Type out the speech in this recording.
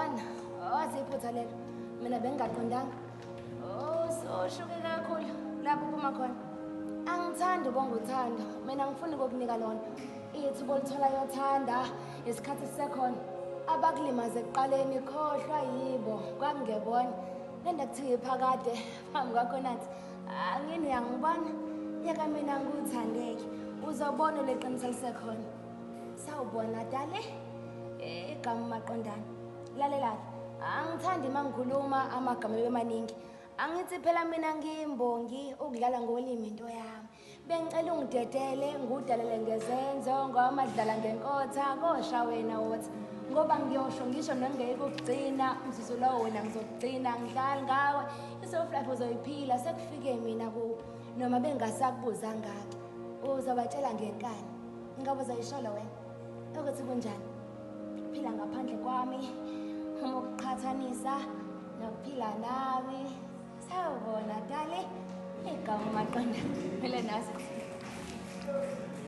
Uyabona, wazi iphutha lelo. Mina bengingaqondanga. Oh, soshuke kakhulu lapho uphuma khona. Angithandi ubonga uthando. Mina ngifuna ukukunika lona. Ithuba olithola yothanda isikhathi sisekhona. Abakulimaze ekuqaleni khohlwa yibo kwakungebona. Lento kuthiwa iphakade phambi kwakho nathi. Angini uyangibona. Yeka mina ngikuthandeke. Uzobona leqiniso lisekhona. Sawubona dale. Igama maqondana. Lalela-ke. Angithandi uma ngikhuluma amagama ebe maningi. Angithi phela mina ngiyimbongi ukudlala ngolimi into yami. Bengicela ungidedele ngudalele ngezenzo ngoba madlala ngenkotha kosha wena wothi. Ngoba ngiyosho ngisho nongeke ukugcina umzuzu lowo wena ngizokugcina ngidlali ngawe. I-soft life uzoyiphila sekufike mina kuwe noma bengasakubuzanga-ke. Uzobatshela ngenkani. Ingabe uzayisholo wena ukuthi kunjani? Phila ngaphandle kwami uma ukuqhathanisa nokuphila nawe. Sawubona dale. Igama maqonda. Phela nazi.